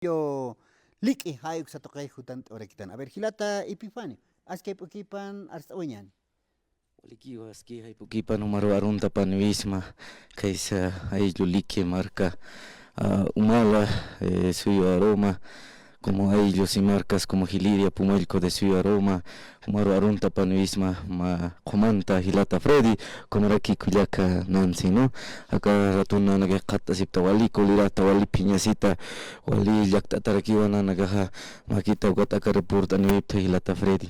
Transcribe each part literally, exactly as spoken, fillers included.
municipio Liq'i, jay uksa tuqi jutant'awarakitan. A ver, jilata Epifanio, aski jayp'ukipan arst'awayañäni. Walikiwa, aski jayp'ukipan umaru aruntapaniwisma, khaysa ayllu Liq'i marka, ah, Humala, eh, suyu aroma, como ayllu simarkas, como jilïri Apumallco de suyu aroma, umaru aruntapaniwisma, mä qhumanta jilata Freddy, kumaraki kullaka Nancy, ¿no? Aka ratun nanaka qhat'asipta wali kulirata, wali phiñasita, wali llakt'atarakiwa nanakaxa, mäkita ukat aka report'aniwipta jilata Freddy.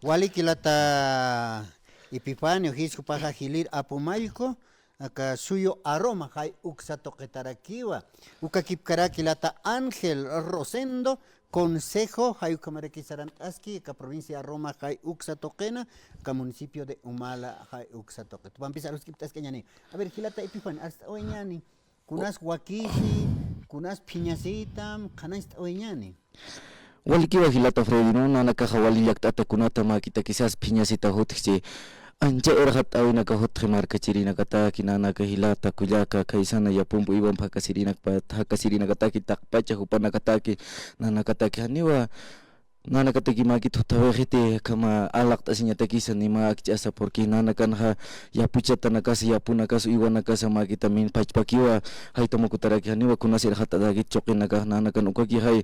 Walik jilata Epifanio, jis jupaxa jilïr Apumallco, aka suyu aroma, jay uksa tuqitarakiwa. Ukakipkarak jilata Ángel Rosendo, consejo, jay ukhamaraki sarant'aski, aka provincia Roma, jay uksa tuqina, aka municipio de Humala, jay uksa tuqi. Jupampis aruskipt'askañäni. A ver, jilata Epifanio, arst'awayañäni. Kunas wakisi, kunas phiñasitam, qhanañcht'awayañäni. Walikiwa jilata Freddy, ¿no? Nanakaxa wali llakt'ata kunata mäkita quizás phiñasita jutjchi. Ancha irxatt'awinaka jutji markachirinakataki, nanaka jilata kullaka, khaysana yapumpi uywan jakasirinakpa-, jakasirinakataki, taqpacha jupanakataki, nanakataki, janiwa, nanakataki mäkit jutawixiti, akhama alaqt'asiñatakisa, ni mä akch'asa, porque nanakanxa yapuchatanakasa, yapunakasa, uywanakasa, mäkita min pachpakiwa, jaytamukutaraki, janiwa kunas irxatt'atakit chuqinakax, nanakan ukaki jay,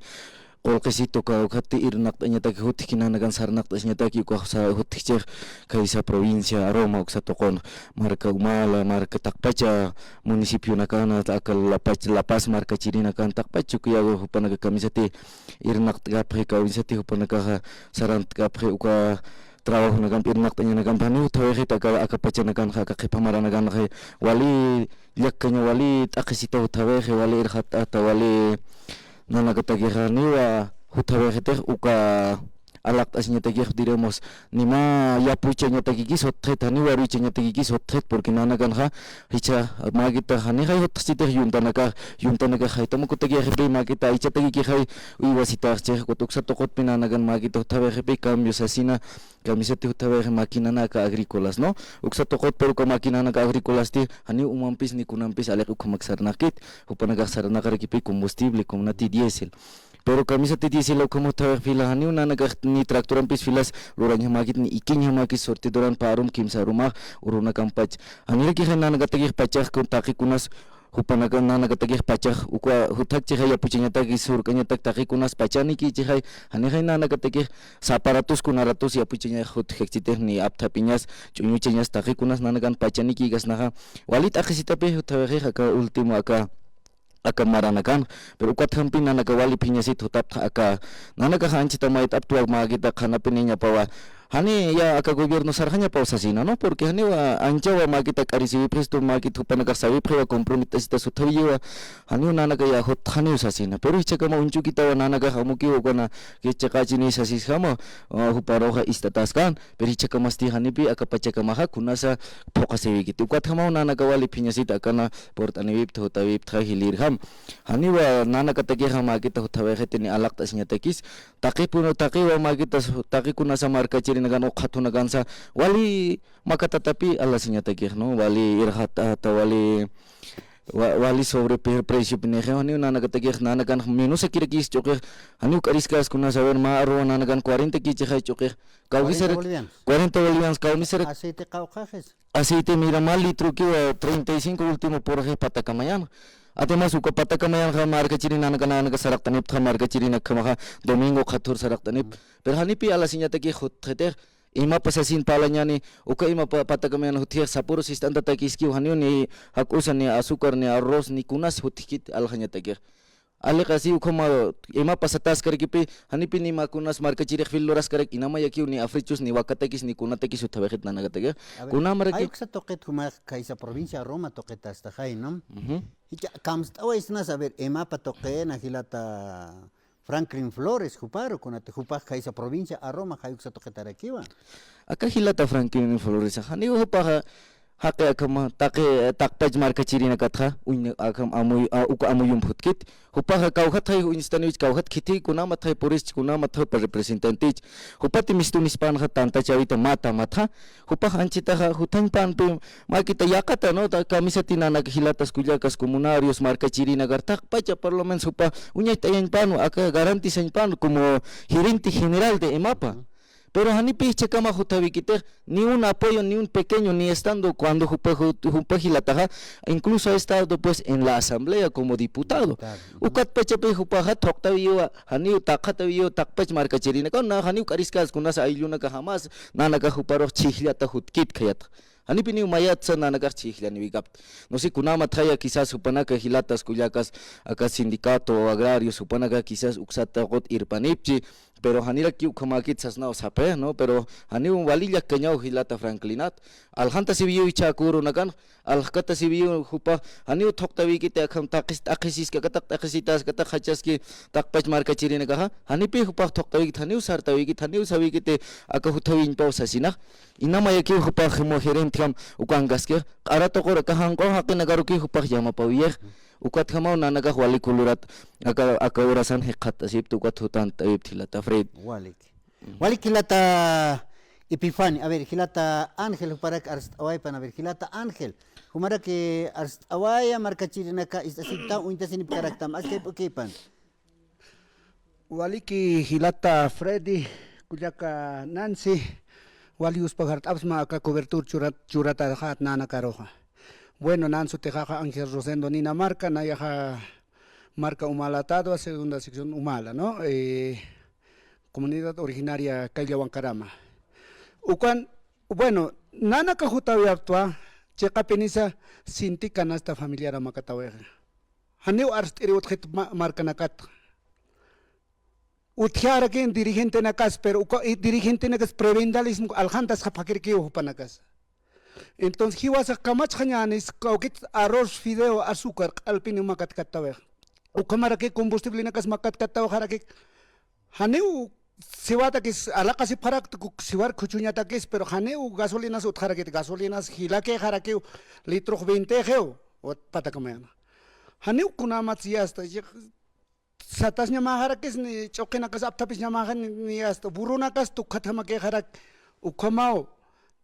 qullqisitu, uka, ukhati irnaqt'añataki jutjki, nanakan sarnaqt'asiñataki, ukax sa-, jutjkchix, khaysa provincia Aroma, uksa tuqun, marka Humala, marka taqpacha municipionakana, aka La Paz, La Paz markachirinakan, taqpach Chukiyawu, jupanaka kamisati irnaqt'kapxi, kamisati jupanakaxa sarant'kapxi, uka trabajonakampi irnaqt'añanakampi, janiw jutawixit aka, aka pachanakanxa, aka qhipa maranakanxa, wali llakkaña, wali t'aqhisita jutawixi, wali irxatt'ata, wali nanakatakixa, janiwa jutawixitix uka alaqt'asiñatakix, diremos, ni mä yapuchañatakikis jutxit, janiw aruychañatakikis jutxit, porque nanakanxa, jichha, mäkita, janixay jutxchitix yuntanakax, yuntanakax jaytamukutakixipï, mäkita, aychatakikixay uywasitaxchix, ukat uksa tuqutpi nanakan mäkita jutawixipï, cambio sasina, kamisati jutawixi maquinanaka agrícolas, ¿no? Uksa tuqut, pero uka maquinanaka agrícolasti, janiw umampis ni kunampis aliq ukhamak sarnaqkit, jupanakax sarnaqarakipï combustible, kunati diésel. Pero kamisati diésel ukham jutawix fila, janiw nanakax ni tractorampis filas lurañjamäkit, ni ikiñjamäkit, surtiduran pä arum, kimsa arumax, urunakampach. Janirakixay nanakatakix pachax kun taqi kunas, jupanaka nanakatakix pachax, uka juthakchixay yapuchañatakis, surk'añatak taqi kunas pachanikichixay, janixay nanakatakix sapa ratus kuna ratus yapuchañax jutjakchitix, ni apthapiñas, ch'uñuchañas taqi kunas nanakan pachanikikasnaxa, wali t'aqhisitapï jutawixix aka último aka, aka maranakan, pero ukatjampi nanaka wali phiñasit jutapxta aka, nanakax anchita mayt'aptwa mäkita qhanapiniñapawa, jani ya aka gobierno sarxañapaw sasina, ¿no? Porque janiwa anchawa mäkita k'arisiwipxistu, mäkit jupanakax sawipxiwa, compromet'asita suthawiyiwa, janiw nanaka ya jutxaniw sasina. Pero jichhakama uñchukitawa nanakax amukiwa ukana, que chiqachini sasisjama, ah, juparuxa ist'ataskan, pero jichhakamasti janipï aka pachakamaxa kunasa phuqhasiwikiti. Ukatjamaw nanaka wali phiñasit akana purt'aniwipta, jutawipta, jilïrjam. Janiwa nanakatakixa mäkita jutawixiti ni alaqt'asiñatakis, taqipun, taqiwa mäkitas, taqi kunasa markachirinakan uqhathunakansa, wali makatatapï alasiñatakix, ¿no? Wali irxatata, wali, wa-, wali sobre pe-, precio pinixi, janiw nanakatakix, nanakan minusakirakis ch'uqix, janiw k'ariskas kunas, a ver, mä arroz nanakan cuarenta kichixay ch'uqix, kawkisar, cuarenta bolivianos, cuarenta bolivianos, kawkisar. Aceite qawqhaxis. Aceite, mira, mä litrokiwa treinta y cinco último purxi patakamayan. Además, uka patakamayanxa markachirinanaka, nanaka saraqt'anipxta, markachirinakjamaxa domingo qhathur saraqt'anip. Pero janipï alasiñataki jutxitix, imapa sasin parlañäni, uka ima pa-, patakamayan jutjix sapüru sist'antatakiskiw, janiw ni jak'usa, ni azúcar, ni arroz, ni kunas jutjkit aljañatakix. Aliqasi ukhama imapa sataskarakipï, janipï ni mä kunas markachirix fil luraskarak, inamayakiw ni africhus, ni wakatakis, ni kunatakis jutawixit nanakatakix. A ver, kunamraki. Ay uksa tuqit jumax khaysa provincia Roma tuqitastaxay, ¿no? Ujú. Jichha kamst'awaysnas, a ver, imapa tuqina jilata Franklin Flores, juparu, kunati jupax khaysa provincia Aroma, jay uksa tuqitarakiwa. Aka jilata Franklin Flores, janiw jupaxa, Jaqi akham taqi, taqpach markachirinakatxa, uñi akham amuy, a, uka amuyump jutkit. Jupaxa kawjatxay uñstaniwich, kawjat khithiy kunamatxay purischi, kunamatxay pa representantich. Jupati mistunispanxa tantachawita mata matxa. Jupax anchitaxa juthañpanpi, makita yaqata, ¿no? Ta kamisati nanak jilatas kullakas comunarios, markachirinakar, taqpacha por lo menos jupa uñacht'ayañpan, aka garantizañpan como gerente general de EMAPA. Pero janipi jichhakama juthawikitix, ni un apoyo, ni un pequeño, ni estando cuando jupa, ju-, jupa jilataxa, incluso ha estado, pues, en la asamblea como diputado. Diputado, ujú. Ukat pachapi jupaxa thuqtawiwa, janiw taqatawiwa, taqpach markachirinaka, na, janiw k'ariskas kunas ayllunaka jamas, nanaka juparux chhijllata jutkit khayat. Janipiniw mayatsa nanakax chhijllaniwikapta. No sé, kunamatxaya quizás jupanaka jilatas kullakas, aka sindicato agrarios jupanaka quizás uksata qut irpanipchi, pero janirakiw ukhamakit sasnaw sapix, ¿no? Pero janiw walillak kañaw jilata Franklinat. Aljantasiwiyiw ichha kurunakan, aljkatasiwiyiw jupa, janiw thuqtawikiti akham taqis, taqisiska, kataq taqisitas, kataq jachaski, taqpach markachirinakaxa, janipi jupax thuqtawikit, janiw sartawikit, janiw sawikiti, aka juthawiñpaw sasinax. Inamayakiw jupax jimo gerente jam ukankaski, q'ara tuqur aka janq'u jaqinakarukiw jupax yamapawiyix. Ukatjamaw nanakax wali kulurat, aka, aka urasan jikxatt'asipta, ukat jutant'awipta jilata Fred. Walik. Walik jilata Epifani, a ver, jilata Ángel juparak arst'awaypan, a ver, jilata Ángel, jumarak, eh, arst'awaya markachirinaka ist'asipta, uñtasinipkaraktam, askay p'ukipan. Waliki jilata Freddy, kullaka Nancy, wali yuspajart'apsma aka cobertura churat-, churataxat nanakaruxa. Bueno, nan sutixaxa Ángel Rosendo Nina Marca, nayaxa marca Humala Tadua, segunda sección Humala, ¿no? Eh, comunidad originaria Kayllawankarama. Ukan, bueno, nanaka jutawayaptwa, chiqapinisa sinti canasta familiar makatawixa. Janiw arst'iri utjit ma-, markanakat. Utjarakin dirigentenakas, pero uka, i dirigentenakas prebendalismo aljantas japjakirkiw jupanakas. Entonces, jiwasax kamachxañänis, kawkit arroz, fideo, azúcar, q'alpini makatkattawix. Ukhamaraki combustiblenakas makatkattawixaraki, janiw siwatakis alaqasipxarakta, siwar khuchuñatakis, pero janiw gasolinas utjarakit, gasolinas jilakixarakiw, litrox veintexiw, wat patakamayana. Janiw kunamats yasta, satasñamaxarakis ni ch'uqinakas apthapisñamaxa ni, ni hasta burrunakas tukjathamakixarak ukhamaw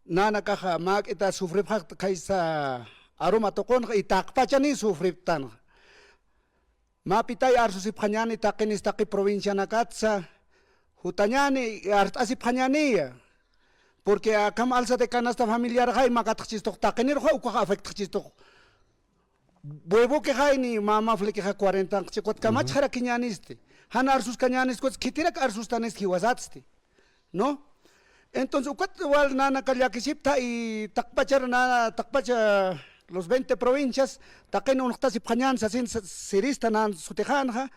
nanakaxa mak'ita sufripxaqta khaysa aruma tuqunxa y taqpachani sufriptanxa. Mapitay arsusipxañani taqinis taqi provincianakatsa jutañani arst'asipxañaniya. Porque akham alza de canasta familiarxay makatxchistux taqinirxa ukax afectxchistux. Buebuki jayni mama flekixa cuarenta anqchi, ukat kamachxarakiñänisti. Jan arsuskañänisti, ukat khitirak arsustanist jiwasatsti, ¿no? Entonces, ukat wal nanaka llakisipta y taqpachar na, taqpacha los veinte provincias, taqin unxtasipxañän sasin sa-, sirista nan sutixanxa,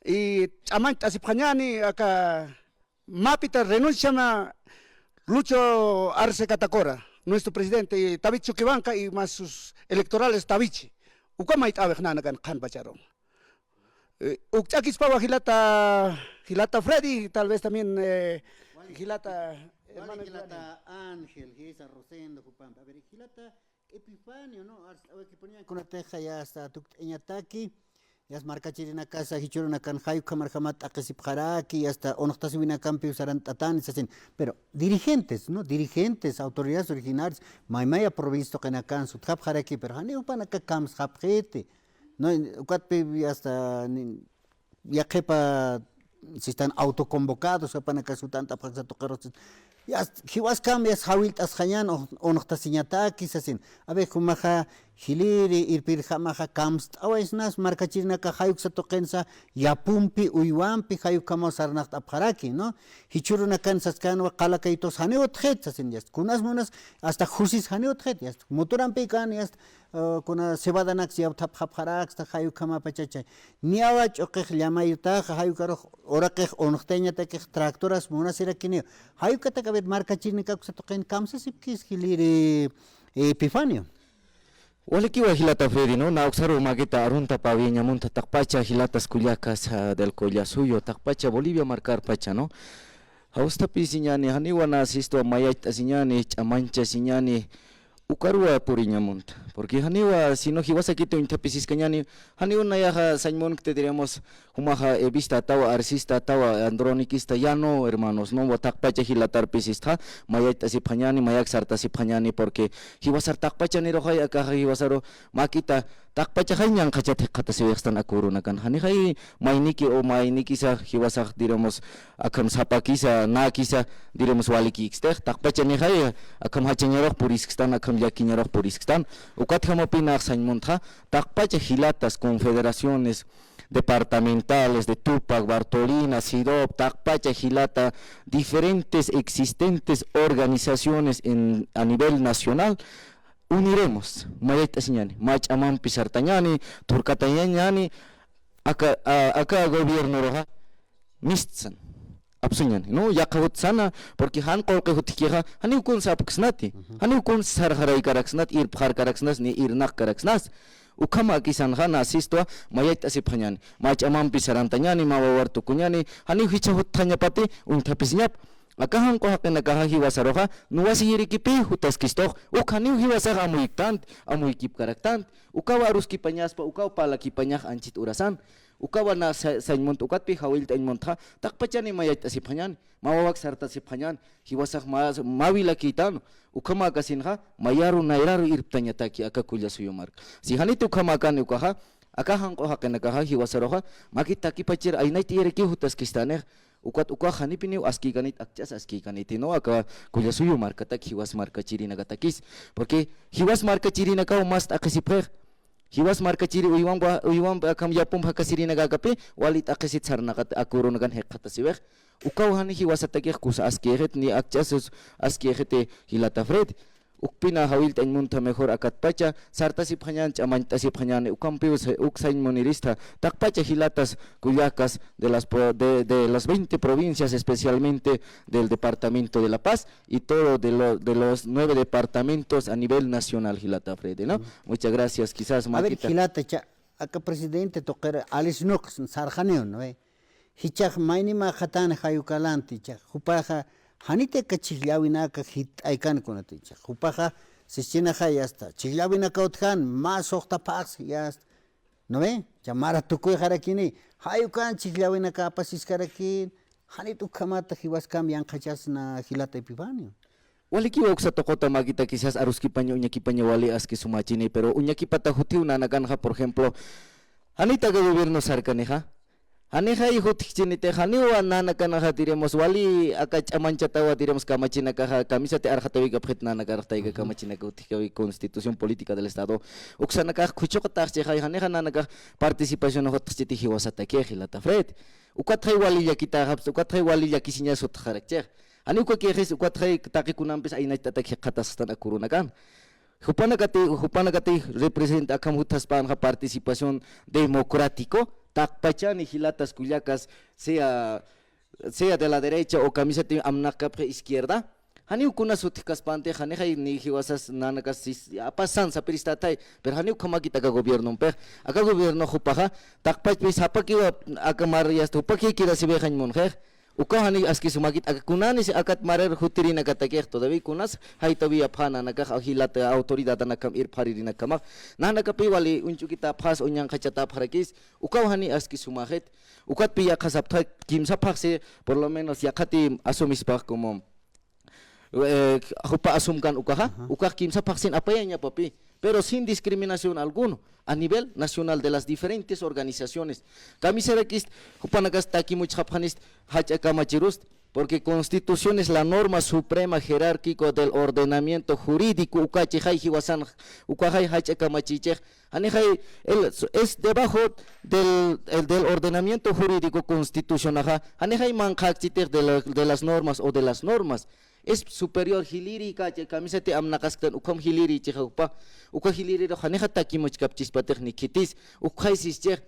y ch'amañt'asipxañäni aka mapita renunciama Lucho Arce Catacora, nuestro presidente, y David Chuquibanca y más sus electorales Davidchi. Uka mayt'awix nanakan qhanpacharum. Eh, ukch'akispawa jilata, jilata Freddy, tal vez también, eh, jilata, hermano jilata Juani. Ángel, jisa Rosendo, jupampa. A ver, jilata Epifanio, ¿no? Arst'awaykipuñan kunatixa ya hasta tukt'añataki, ya markachirinakasa, jichhürunakan jay ukhamarjama t'aqisipxaraki, ya hasta unxtasiwinakampiw sarant'atani sasin. Pero dirigentes, ¿no? Dirigentes, autoridades originarias, maymaya provincia tuqinakan sutjapxaraki, pero janiw jupanaka kamsxapxiti, ¿no? Ukatpi ya hasta ni, yaqhipa sistan autoconvocados, jupanaka sutant'apxaksa tuqirux. Ya, jiwaskam ya jawillt'asxañän, un-, unxtasiñataki sasin. A ver, jumaxa jiliri, irpirjamaxa kamst'awaysnas markachirinaka jay uksa tuqinsa, yapumpi, uywampi, jay ukhamaw sarnaqt'apxaraki, ¿no? Jichhürunakan saskanwa qala kaytux janiw utjit sasin, ya. Kunas munas, hasta jusis janiw utjit, ya. Motorampi kan, ya, eh, kuna cebadanaks yawthapxapxaraksta, jay ukhamapachachay. Niyawa ch'uqix llamayutaxa, jay ukarux uraqix unxtayañatakix tractoras munasirakiniw. Jay ukatak, a ver, markachirinaka uksa tuqin kamsasipkis jiliri, eh, Epifanio. Walikiwa jilata Freddy, ¿no? Na uksaru makita aruntapawiñamunta taqpacha jilatas kullakas, ah, del Collasuyo, taqpacha Bolivia markarpacha, ¿no? Jawstapisiñani, janiwa na sistwa mayacht'asiñani, ch'amanchasiñani, Ukaruwa puriñamunta, porque janiwa, sino jiwasakiti uñthapisiskañani, janiw nayaxa sañ munkti, diremos, jumaxa Evista atawa, Arsista atawa, Andronikista, ya no, hermanos, no, taqpacha jilatar pisistxa, mayayt'asipxañani, mayak sartasipxañani, porque jiwasar taqpachaniruxay, akaxa jiwasaru, makita, taqpachaxay ñanqhachat jikxatasiwixstan aka urunakan. Janixay mayniki o maynikisa jiwasax, diremos, akham sapakisa, nakisa, diremos, walikïkstix, taqpachanixay, akham jachañarux purisktan, akham llakiñarux purisktan. Ukatjamapï nax sañ muntxa, taqpacha jilatas, confederaciones departamentales de Tupac, Bartolina, SIDOB, taqpacha jilata, diferentes existentes organizaciones en, a nivel nacional, uniremos, mayayt'asiñani, mä ch'amampi sartañani, turkatayañani, aka, a, aka gobiernoruxa mistsan, apsuñani, ¿no? Yaqha jutsana, porque jan qullqi jutjkixa, janiw kuns apksnati, janiw kuns sarxaraykaraksnat, irpxarkaraksnas, ni irnaqkaraksnas. Ukhamäkisanxa, nä sistwa, mayayt'asipxañani, mä ch'amampi sarantañani, mä wawar tukuñani, janiw jichha jutjañapati, uñthapisiñap. Aka janq'u jaqinakaxa jiwasaruxa, nuwasiyirikipï jutaskistux, uk janiw jiwasax amuyktanti, amuykipkaraktanti, ukaw aruskipañaspa, ukaw parlakipañax anchhit urasan, ukawa na sa-, sañ munt, ukatpï jawillt'añ muntxa, taqpachani mayayt'asipxañani, mä wawak sartasipxañani, jiwasax mä, mä wilakïtanu, ukhamäkasinxa, mayaru nayraru irptañataki aka Kulla Suyu marka. Si janiti ukhamäkani ukaxa, aka janq'u jaqinakaxa jiwasaruxa, makit takipachir aynayt'ayarakiw jutaskistanix, ukat ukax janipiniw askïkanit, akch'as askïkaniti, ¿no? Aka Kulla Suyu markatak, jiwas markachirinakatakis. Porque jiwas markachirinakaw mas t'aqhisipxix. Jiwas markachiri uywampi, uywampi akham yapump jakasirinakakapï, wali t'aqhisit sarnaqat aka urunakan jikxatasiwix. Ukaw jani jiwasatakix kusa askïxit, ni akch'as askïxiti jilata Fred. Ukpina jawillt'añ muntha mejor akatpacha, sartasipxañan, ch'amañt'asipxañani, ukampiw sa-, uk sañ muniristha, taqpacha jilatas kullakas de las pro-, de, de las veinte provincias, especialmente del departamento de La Paz y todo de lo, de los nueve departamentos a nivel nacional, jilata Freddy, ¿no? Muchas gracias, quizás, a ver, Maquita. Jilata, cha-, aka presidente tuqir Alice Nox sarxaniw, ¿no ve? Jichhax mayni mä qhatani jayukalanti, jichhax jupaxa janiti aka chhijllawinaka jitt'aykan kunati, jichhax jupaxa sischinaxa ya está, chhijllawinaka utjan, mä suxta phaxsi ya está, ¿no ve? Cha mara tukuyxarakini, jayukan chhijllawinaka apasiskarakin, janit ukhamata jiwaskamp yanqhachasna jilata Epifanio. Walikiwa uksa tuquta Maquita, quizás aruskipaña, uñakipaña wali aski sumachini, pero uñakipata jutiw nanakanxa, por ejemplo, janit aka gobierno sarkanixa, janixay jutjkchiniti, janiwa nanakanxa, diremos, wali aka ch'amañchatawa, diremos, kamachinakaxa, kamisati arxatawikapxit nanakarux tayka kamachinaka utjkawi Constitución Política del Estado, uksanakax khuchuqataxchixay, janixa nanakax participación jutjchiti jiwasatakix, jilata Fred. Ukatxay wali llakitaxapxi, ukatxay wali llakisiñas jutxarakchix. Jani ukakixis, ukatxay taqi kunampis aynacht'atak jikxatasxtan aka urunakan. Jupanakati, jupanakati representa akham jutjaspänxa participación democrático, taqpachani jilatas kullakas, sea, sea de la derecha o kamisati amnaqkapxi izquierda. Janiw kunas utjkaspänti, janixay ni jiwasas nanakas sis-, apasan sapiristatay, pero janiw ukhamäkit aka gobiernompix, aka gobierno jupaxa, taqpachpi sapakiwa aka mar yasta jupaki kirasiwixañ munxix, ukaw jani aski sumakit, aka kunani si akat marar jutirinakatakix, todavía kunas jaytawiyapxä nanakax, jilata autoridadanakham irpxaririnakamax, nanakapiw wali uñch'ukitapxas, uñanqhachatapxarakis, ukaw jani aski sumaxit, ukatpi yaqha sapxta, kimsa phaxsi, por lo menos yaqhati asumispax como, eh, jupa asumkan ukaxa, ukax kimsa phaxsin apayañapapï, pero sin discriminación alguno, a nivel nacional de las diferentes organizaciones. Kamisarakist, jupanakas takimuchxapxanist, jach'a kamachirust, porque Constitución es la norma suprema jerárquico del ordenamiento jurídico, ukachixay jiwasan, ukaxay jach'a kamachichix, Janixay, él es debajo del, el, del ordenamiento jurídico constitucional, janixay manqhakchitix de la, de las normas o de las normas. Es superior, jilïri kach'a, kamisati amnaqasktan, ukham jilïri jichhax jupa, uka jilïrirux janixa takimuchkapchispatix ni khitis, ukxay sischix,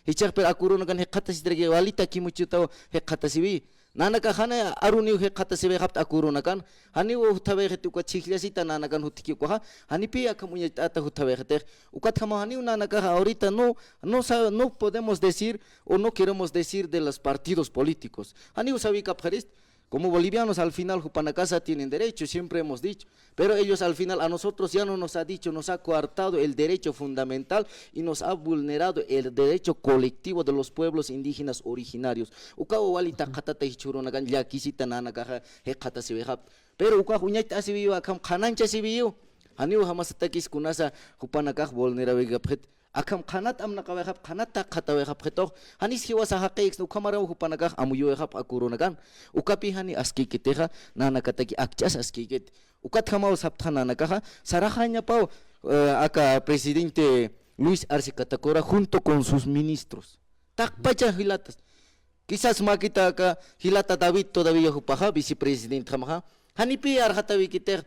jichhax pero aka urunakan jikxatasitrakix, wali takimuchutaw jikxatasiwi. Nanakax jan aruniw jikxatasiwayxapxta aka urunakan, janiw jutjawayxiti uka chhijllasita nanakan jutjki ukaxa, janipï akham uñacht'ata jutjawayxitix, ukatjamaw janiw nanakax ahorita no, no sa-, no podemos decir o no queremos decir de los partidos políticos. Janiw sawikapxirist, Como bolivianos al final jupanakasa tienen derecho, siempre hemos dicho, pero ellos al final a nosotros ya no nos ha dicho, nos ha coartado el derecho fundamental y nos ha vulnerado el derecho colectivo de los pueblos indígenas originarios. Ukaw wali taqatata jichhürunakan llakisita nanakaxa jikxatasiwayxapxta. Pero ukax uñacht'asiwiyu, akham qhananchasiwiyu. Janiw jamasatakis kunasa jupanakax vulnerawayxapxit. Akham qhanat amnaqawayxapxi, qhanat taqatawayxapxitux. Janis jiwasa jaqi iksna ukhamaraw jupanakax amuyuwayxapxi aka urunakan. Ukapi jani askïkitixa, nanakataki akch'as askïkiti. Ukatjamaw sapxta nanakaxa, saraxañapaw, eh, aka presidente Luis Arce Catacora junto con sus ministros. Taqpacha jilatas. Quizás mäkita aka jilata David todavía jupaxa, vicepresidentjamaxa. Janipï arxatawikitix,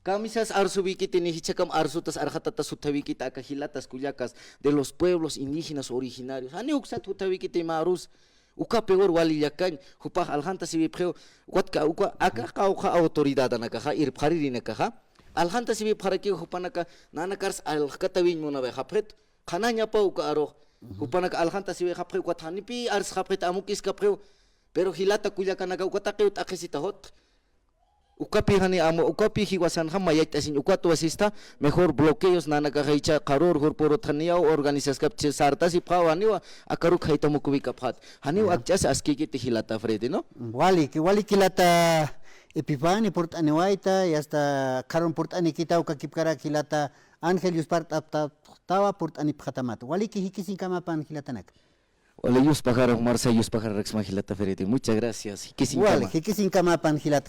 kamisas arsuwikiti, ni jichhakam arsutas arxatatas juthawikiti aka jilatas kullakas de los pueblos indígenas originarios. Janiw uksat juthawikiti mä arus, uka peor wali llakañ, jupax aljantasiwipxiw, ukatka, uka, aka qawqha autoridadanakaxa, irpxaririnakaxa, aljantasiwipxarakiw jupanaka, nanakars aljkatawiñ munawayxapxit, qhanañapaw uka arux, jupanaka aljantasiwayxapxi, ukat janipï arsxapxit, amukiskapxiw, pero jilata kullakanaka uka taqiw t'aqhisita jutx. Ukapi jani amu, ukapi jiwasanxa mayacht'asiñ, ukat wasista, mejor bloqueos nanakaxa jichha qharür jurpürut janiyaw organizaskapchi sartasipxaw janiwa, akaruk jaytamukuwikapxat. Janiw akch'as askïkiti jilata Freddy, ¿no? Wali, ki, wali jilata Epifani purt'aniwayta, y hasta qharun purt'anikita uka kipkarak jilata Ángel yuspart'apxtawa purt'anipxatamat. Waliki jikisinkamapan jilatanaka. Wali yuspaxara, jumarsa yuspaxaraksma jilata Freddy. Muchas gracias. Wali, jikisinkama. Jikisinkamapan jilata.